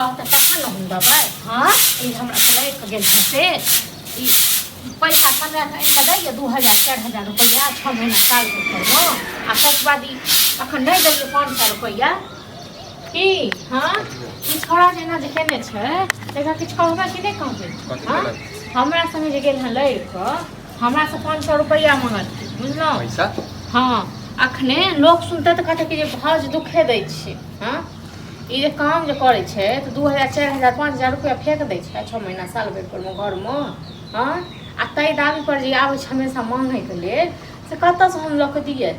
तऽ तखन ने हम देबै। हँ, ई हमरा से लड़ि कऽ गेल हँ से ई पैसा कमाए कऽ आनि कऽ दैए 2000 4000 रुपैआ 6 महीना साल भरिमे, आ तकर बाद ई अखन नहि दैए 500 रुपैआ की? हँ, ई छोड़ा जे एना जे केने छै तकरा किछु कहबै कि नहि कहबै? कथी हँ केलक? हमरा संगे जे गेल हँ लड़ि कऽ, हमरासँ 500 रुपैआ मङ्गलकै, बुझलहुँ? पैसा? हँ, अखने लोक सुनतै तऽ कहतै कि जे भाउज दुखे दै छै। हँ, ई जे काम जे करै छै तऽ 2000 4000 5000 रुपैआ फेक दै छै 6 महीना साल भरि परमे घरमे। हँ, आ ताहि दाबी पर जे आबै छै हमेशा मांगैके लेल, से कतऽसँ हम लऽ कऽ दियै?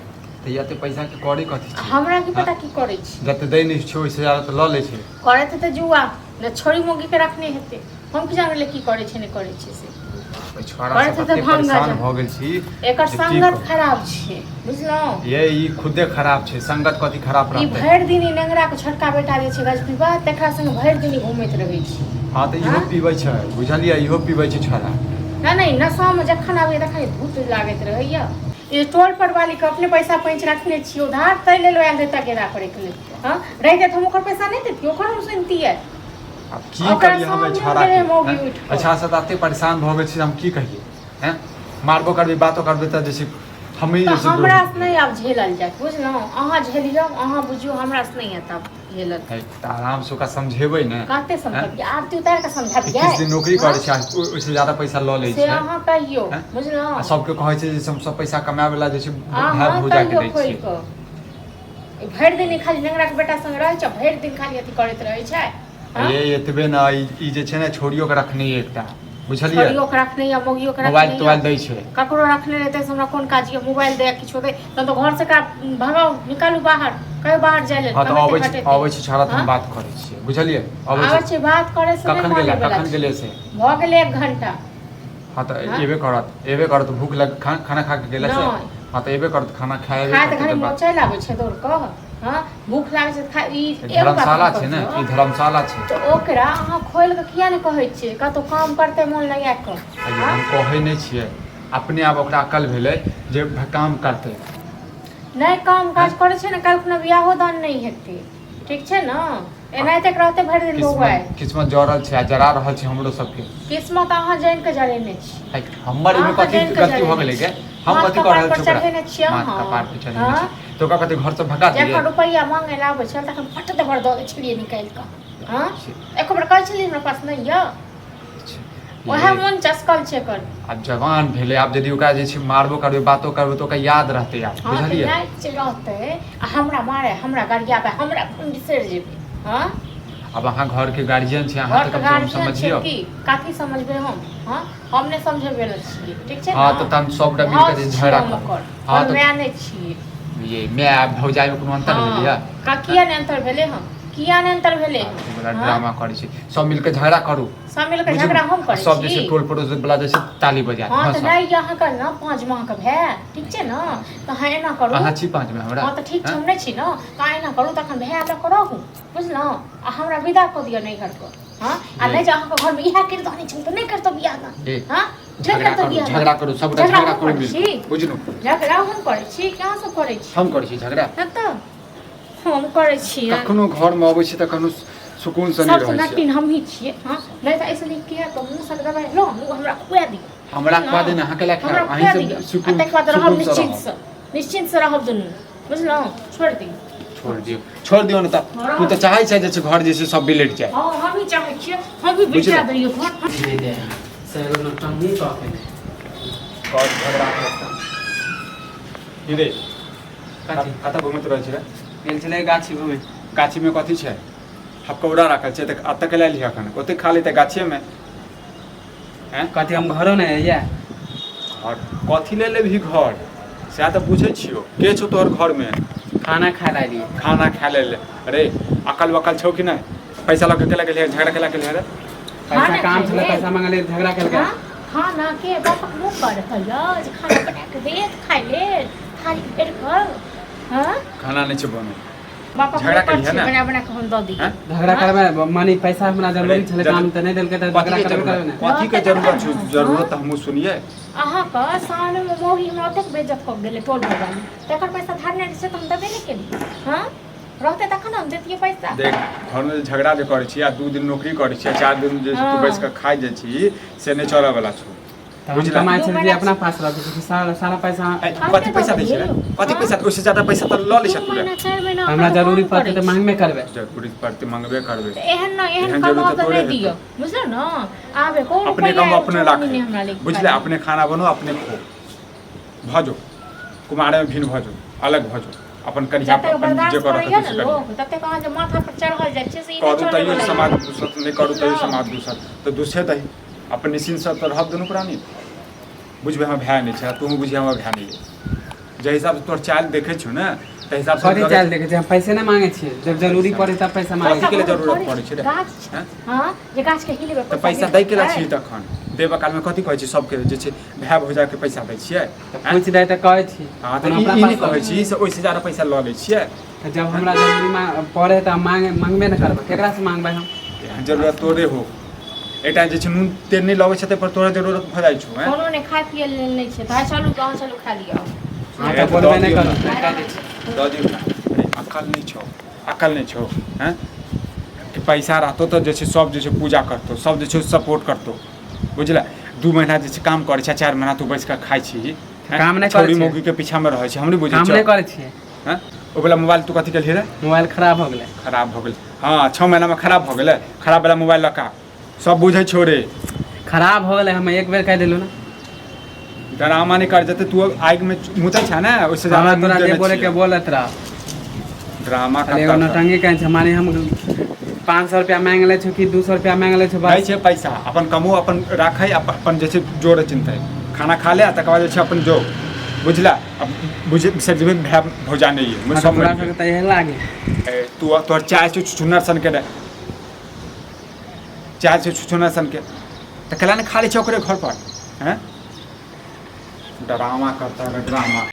तऽ एते पैसा के करै कथी छै? हमरा की पता की करै छै। जते दै नहि छै ओहिसँ ज्यादा तऽ लऽ लै छै। करैत हेतै जुआ, ने छोरी मौगीके रखने हेतै। हम की जानलै की करै छै नहि करै छै से। ओहि छोड़ा करैत से हेतै कते भांग परेशान गाजा। भऽ गेल छी एकर जे की संगत कहू। खराब छै, बुझलहुँ? ये ई खुदे खराब छै, संगत कथी खराब ई रहतै? भरि दिन ई नेंगरा के छोटका बेटा जे छै गजपीबा, तकरा संग भरि दिन ई घूमैत रहै छै। हँ तऽ इहो हँ? पीबै छै, बुझलियै? इहो पीबै छै छोड़ा। नहि नहि, नशामे जखन आबैया तखन भूत लागैत रहैया। ई टोल पर वाली के अपने पैसा पैंच रखने छियै उधार, ताहि लेल आयल रहै तगेदा करैके लेल। हँ, रहितै तऽ हम ओकर पैसा नहि दैतियै, ओकर हम सुनितियै। आब की ओकरा करियै हम एहि सामने छौड़ा गेलै के? मौगी हैं? उठि कऽ। अच्छा से तऽ एते परेशान भऽ गेल छी, हम की कहियै? हैं, मारबो करबै, बातो करबै तऽ जे छै हमही तऽ जे छै हमरा से नहि आब झेलल जायत, बुझलहुँ? अहाँ झेलियौ, अहाँ बुझियौ, हमरा से नहि हैत आब झेलल। है, तऽ आरामसँ ओकरा समझेबै ने। कते समझबियै? आरती उतारि कऽ समझबियै? किछु दिन नौकरी हँ? करै छै आ ओहिसँ ज्यादा पैसा लऽ लै से छै। अहाँ कहियौ। हैं? बुझलहुँ? आ सबके कहै छै जे हम सब पैसा कमाए वला जे छै भाय अहाँ भौजाके कहियौ दै खोलि छियै। कऽ। ई भरि दिन ई खाली नेंगराके बेटा संग रहै छै, भरि दिन खाली अथी करैत रहै छै। हँ? ये एतबे ने, ई जे छै ने छोड़ियो के रखने ये एकटा, बुझलियै? छोड़ियो के रखने या मौगियो के मोबाइल रखने तोबाइल यऽ। दै छै। ककरो रखने रहतै से हमरा कोन काज यऽ? मोबाइल दे किछो दे, तहन तऽ घरसँ एकरा भगाउ, निकालू बाहर, कहियो बाहर जाइ लेल। हँ तऽ कमेतै अबै छै। खटेतै। अबै छै छोड़ा तऽ हम हँ? बात करै छियै, बुझलियै? अबै आबै छै। छै बात करै से नहि कखन गेलै? मानै वला कखन छै। गेलै से? भऽ गेलै 1 घंटा। हँ तऽ हँ? एबे करत, एबे करत। भूख लग खाना खा के गेलै से? नहि। हँ तऽ एबे करत, खाना खाए एबे खाय तऽ करतै घड़ी तऽ बात। चलि आबै छै दौड़ कऽ। हँ, भूख लागै छै तऽ खा ई ई एगो बात धर्मशाला हम छै ने। कहै ई धर्मशाला छै। तऽ ओकरा अहाँ खोलि कऽ किया नहि कहै छियै कतहु काम करतै मोन लगा कऽ? आइयो हँ? हम कहै नहि छियै, अपने आब ओकरा अकल भेलै जे काम करतै। नहि काम काज करै छै ने, काल्हि खुना बियाहो दान नहि हेतै, ठीक छै ने? एनाहिते रहतै भरि दिन बौआइ। किस्मत, किस्मत जड़ल छै आ जरा रहल छै हमरो सबके। किस्मत अहाँ जानि कऽ जरेने छी। है, हमर एहिमे अहाँ कथी जानि कऽ गलती भऽ जरेने गेलै छी। गे? हम माथ कथी कऽ कपार रहल पर छी ओकरा? चढ़ेने छियै माथ अहाँ। कपार पर चढ़ेने हँ? छी तऽ ओकरा कथी घरसँ भगा दियै? जखन रुपैआ मांगे लए आबै छल तखन फट दबर दऽ दै छलियै निकालि कऽ। हँ, एको बेर कहै छलियै हमरा पास नहि यऽ? उएह ये, मोन चसकल छै एकर। आब जवान भेलै, आब यदि ओकरा जे छै मारबो करबै, बातो करबै तऽ ओकरा याद रहतै आब। हँ तऽ बुझलियै? याद जे रहतै आ हमरा मारे, हमरा गरियाबै, हमरा हम बिसरि जेबै? हँ? आब अहाँ घरके गार्जियन छै अहाँ, तऽ घरके कमसँ कम गार्जियन छै। समझियौ। की कथी समझबै हम? हँ, हम नहि समझेबै लए छियै, ठीक छै हँ ने? तऽ तहन सबटा मिल कऽ भाउज जे छियै झगड़ा हम करू। ओकर, हँ ओकर तऽ माय नहि छियै। ये माय आ भौजाइमे कोनो अन्तर हँ भेलैया? का किया नहि अन्तर भेलै हँ? किया नहि अन्तर भेलै हँ? बड़ा हँ? ड्रामा करै छै। सब मिल कऽ झगड़ा करू, सब मिल कऽ बुझू झगड़ा हम आ करै सब जे छै छी? टोल पड़ोस वाला जे छै ताली बजायत। हँ तऽ हँसत। नहि यऽ अहाँके ने 5 माहके भाय, ठीक छै ने? तऽ अहाँ एना करू। अहाँ छी पाँचमे हमरा? हँ तऽ ठीक छै। हँ? हम नहि छी ने, तऽ अहाँ एना करू, तखन भाय लऽ कऽ रहू, बुझलहुँ? आ हमरा विदा कऽ दिअ नैहरके। हँ, आ ये नहि जे अहाँके घरमे इएह किरदानी छल तऽ नहि करितहुँ बियाह दान। ए हँ, नहि झगड़ा करितहुँ करू, बियाह दान। झगड़ा करू, सबगोटा झगड़ा झगड़ा हम करू करै मिल छी? बुझलहुँ? झगड़ा हम करै छी कि अहाँ सब करै छी? हम करै छी झगड़ा? हँ तऽ हम करै छियै। कखनो घरमे अबै छी तऽ कखनो सुकूनसँ नहि सबसँ रहै छियै। नटिन हमही छियै। हँ, नहि तऽ एहिसँ नीक किए कहू, मुँहसँ दबाइ लो हमरा खुआ दिअ। हमरा खुआ बुझलहुँ? दे ने, अहाँके लए हमरा खायब खुआ अहीँसँ दिअ आ सुकून, तकर बाद रहब सुकूनसँ रहब। निश्चिन्तसँ, निश्चिन्तसँ रहब दुनू, बुझलहुँ? छोड़ि दियौ। छोड़ि दियौ, छोड़ि दियौ ने तऽ तू तऽ चाहै छै जे छै घर जे छै सब बिलटि जाय। हँ, हमही चाहै छियै, हमही बिलटा बुझलहुँ? दैयौ घर। नहि दे से एगो नौटंकी कऽ के नहि। कर झगड़ा करता। की रे? कथी? कतऽ घुमैत रहै छै रे? गेल छलै गाछी घुमै। गाछीमे कथी छै? हपकौड़ा राखल छै तऽ एतऽ के लए लिहऽ, एखन ओते खा लेतै गाछिएमे। हैं? कथी हम घरो नहि होइए? घर कथी ले लेबही घर, सएह तऽ पूछै छियौ। के छौ तोहर घरमे? खाना खाय लए एलियै। खाना खाय ले ले? अरे अकल बकल छौ कि नहि? पैसा लऽ के केला गेलियै, झगड़ा केला गेलियै रे? पैसा खाना काम खाय छलै, लेल? पैसा मंगलियै, झगड़ा केलकै। हँ, खाना के बापक मुँह पर कहियो जे खाना बना कऽ देत खाय लेल थारी भरि कऽ? हँ? खाना नहि छै बनल। बापक झगड़ा मुँह पर केलियै छै ने? बना बना कऽ हम दऽ दियै? हैं? झगड़ा हँ? करबै माने पैसा हमरा अरे जरूरी छलै, जब काम तऽ नहि देलकै तऽ कथी झगड़ा के करबे जरूरत? करबै ने। कथी के रहतै जरूरत तखन छौ? ने। जरूरत हँ, तऽ हमहूँ सुनियै। अहाँके सामनेमे मौगी हमरा ओतेक बेइज्जत कऽ गेलै टोल वाली, तकर पैसा धारने रहै से तऽ हम देबे नहि केलियै। हँ, रहतै तखन हम देतियै पैसा। देख, घरमे जे झगड़ा जे करै छी आ 2 दिन नौकरी करै छी आ 4 दिन जे तू हँ। बैस कऽ खाइ जाइ छी, से नहि चलऽ वाला छौ। तऽ हम बुझला? कमाइ दू छियै महीना अपना पास रखै छी सारा सारा पैसा। ए, कते कथी पैसा दै दऽ छै रे? देलियै? कथी हँ? पैसा? ओहिसँ ज्यादा पैसा तऽ लऽ लै दू छै तू रे। महीना 4 महीना हमरा अहाँ जरूरी काम पड़तै करै तऽ छी। मांगबे करबै। जरूरी पड़तै मंगबे करबै। तऽ एहन न एहन एहन कमाउ जरूरत तऽ थोड़े नहि हेतै। दिअ, बुझलहुँ ने? आब एको अपने रुपैआ कमाओ एगो अपने चौअन्नी राखै नहि हमरा लैके बुझले? खाली। अपने खाना बनो अपने खो, भऽ जो कुमारे में भिन्न भऽ जो, अलग भऽ जो, अपन करिहा जतेक अपन जे बर्दाश्त करऽ करैया के ने से करिहा। लोक ततेक अहाँ जे माथा पर चढ़ल जाइ छै से ई नहि करू चलै तैयो वला समाज यऽ। दूसत, नहि करू तैयो बुझलहुँ? समाज दूसत, तऽ दूसे दही अपन निश्चिन्तसँ तऽ रहब दुनू प्राणी। बुझबै हमर भाय नहि छै आ तोहूँ बुझिहे हमर भाय नहि अइ। जाहि हिसाबसँ तोहर चालि देखै छियौ ने ताहि हिसाबसँ कथी लगै चालि देखै छियै? हम पैसे नहि मांगै छियै, जब जरूरी पड़े तब पैसा मांगै कथी के छियै। लिए जरूरत पड़ै छै रे? गाछ छै हैं? हँ, जे गाछ के हिलेबै तऽ पैसा दै के ला छी तखन देबऽ कालमे कथी कहै छी सबके जे छै भाय भौजाइके पैसा दै छियै? तऽ पूछि दै तऽ कहै छी। हँ तऽ कोनो ई अपना ई नहि पास कहै छी से ओहिसँ ज्यादा पैसा लऽ लै छियै। तऽ जब हमरा जरूरी पड़े तऽ हम मांगे मांगबे नहि करबै, केकरासँ मांगबै हम? एहन जरूरत तोरे हो, एकटा जे छै नून तेल नहि लबै छै ताहि पर तोरा जरूरत भऽ जाइ छौ? हैं? कोनो नहि खाय पिए लेल नहि छै तऽ चलू गाँव, चलू खा लिअ। हँ ए, तऽ तऽ बोलबे दऽ नहि दियौ करू ने। कहि दै छी। दऽ दियौ ने। अरे अकल नहि छौ, अकल नहि छौ? हैं कि पैसा रहतौ तऽ जे छै सब जे छै पूजा करतौ, सब जे छै सपोर्ट करतौ, बुझले? 2 महीना जे छै काम करै छै, 4 महीना तू बैस कऽ खाइ छी। काम नहि करै छौड़ी छियै। मौगी के पीछा में रहै छै, हम नहि बुझै काम छियौ। नहि करै छियै। हैं, ओ वाला मोबाइल तू कथी केलही रे? मोबाइल खराब हो गेलै। खराब भऽ गेल? हँ, 6 महीना में खराब भऽ गेलै? खराब वाला मोबाइल लऽ कऽ सब बुझै छौ रे। खराब हो गेलै, हम एक बेर कहि देलहुँ ने। ड्रामा नहि कर, जते तू आगि में मुतै छै ने ओहिसँ हमरा ज्यादा तोरा मुत जे देने बोले के छियै। बोलत रह। ड्रामा खाली एगो करता। नौटंकी कहै छै, माने हम 500 रुपया मांगि लै छौ कि 200 रुपया मांगि लै छौ दै बस। छै पैसा, अपन कमो अपन राखै, अपन जे छै जोड़े चिन्हतै, खाना खा ले आ तकर बाद जे छै अपन जो, बुझला? अब बुझ बिसरि जेबै भाय भौजा नहि ये हँ, तऽ सब तोरा मरि सबके तऽ इहे लागे। गेल। ए, तू तोहर चाय छौ छुछुन्नर सन के रे, चाय छौ छुछुन्नर सन के, तऽ केला नहि खा लै छै ओकरे घर पर? हैं, ड्रामा करता रहे ड्रामा।